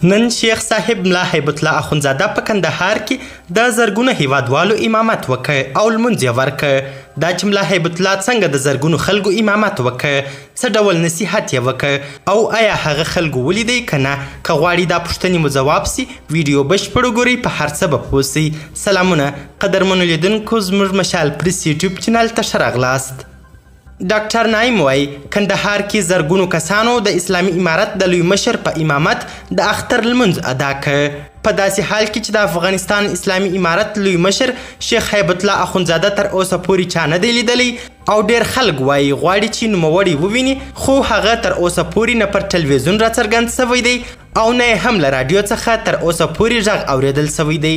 نن شیخ صاحب ملا هیبت الله اخندزاده په کندهار کې د زرګونو هیوادوالو امامت وکړ او لمونځ یې ورکړ. دا چې ملا هیبت الله څنګه د زرګونو خلکو امامت وکړ، څه ډول نصیحت یې وکړ او آیا هغه خلکو ولیدی که نه؟ که غواړي دا پوښتنې مو ځواب سي، ویډیو بشپړ وګورئ، په هر څه به پوه سئ. سلامونه قدرمنو لیدونکو، زموږ مشال پریس یوټیوب چینل ته ښه راغلاست. ډاکټر نعیم وایي کندهار کې زرګونو کسانو د اسلامي امارت د لوی مشر په امامت د اختر لمونځ ادا کړ. په داسې حال کې چې د افغانستان اسلامي امارت لوی مشر شیخ هیبت الله اخندزاده تر اوسه پورې چا نه دی لیدلی او ډېر خلک وایي غواړي چې نوموړی وویني، خو هغه تر اوسه پورې نه پر تلویزیون راڅرګند سوی دی او نه یې هم له راډیو څخه تر اوسه پورې غږ اورېدل سوی دی.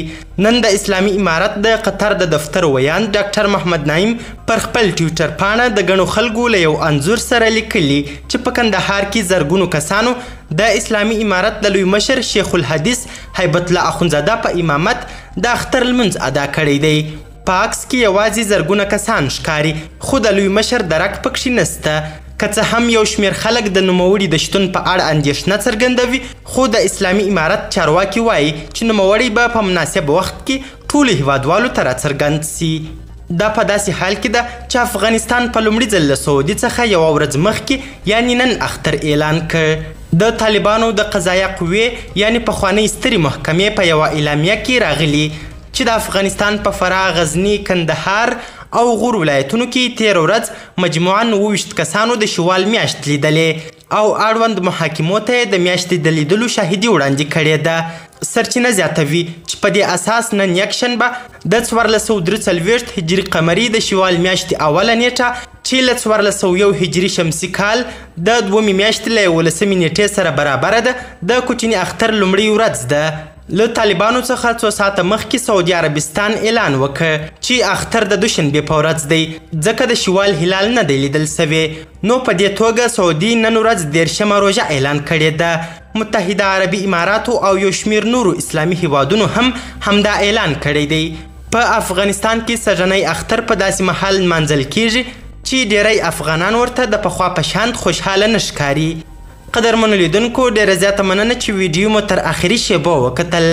نن د اسلامي امارت د قطر د دفتر ویاند ډاکټر محمد نعیم پر خپل ټویټر پاڼه د ګڼو خلکو له یو انځور سره لیکلي چې په کندهار کې زرګونو کسانو د اسلامي امارت د لوی مشر شیخ الحدیث هیبت الله اخندزاده په امامت د اختر لمونځ ادا کړی دی. په عکس کې یوازې زرګونه کسان ښکاري، خو د لوی مشر درک پکښې نسته. که څه هم یو شمېر خلک د نوموړي د شتون په اړه اندېښنه څرګندوي، خو د اسلامي امارت چارواکي وایي چې نوموړی به په مناسب وخت کې ټولو هیوادوالو ته راڅرګند سي. دا په داسې حال کې ده چې افغانستان په لومړي ځل له سعودي څخه یوه ورځ مخکې یعنې نن اختر اعلان کړ. د طالبانو د قضایه قوې یعنې پخوانۍ سترې محکمې په یوه اعلامیه کې راغلي چې د افغانستان په فراه، غزني، کندهار او غور ولایتونو کې تېره ورځ مجموعاً 27 کسانو د شوال میاشت لیدلې او اړوند محاکمو ته یې د میاشتې د لیدلو شاهدي وړاندې کړې ده. سرچینه زیاتوي چې په دې اساس نن یکشنبه د 1443 هجري قمري د شوال میاشتې اوله نیټه چې له 1401 هجري شمسي کال د دومې میاشتې له 11 نیټې سره برابره ده، د کوچني اختر لومړۍ ورځ ده. له طالبانو څخه څو ساعته مخکې سعودي عربستان اعلان وکړ چې اختر د دوشنبې په ورځ دی، ځکه د شوال هلال نه دی لیدل سوی. نو په دې توګه سعودي نن ورځ 30مه روژه اعلان کړې ده. متحده عربي اماراتو او یو شمېر نورو اسلامي هیوادونو هم همدا اعلان کړی دی. په افغانستان کې سږنی اختر په داسې مهال نمانځل کیږي چې ډیری افغانان ورته د پخوا په شان خوشحاله نه ښکاري. قدرمنو لیدونکو، ډېره زیاته مننه چې ویډیو مو تر اخري شېبو وکتل.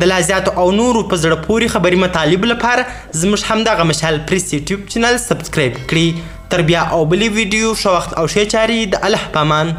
د لا زیاتو او نورو په زړه پورې خبري مطالبو لپاره زموږ همدغه مشال پریس یوټیوب چینل سبسکرایب کړئ. تر بیا او بلې ویډیو، ښه وخت او ښې چارې، د الله په امان.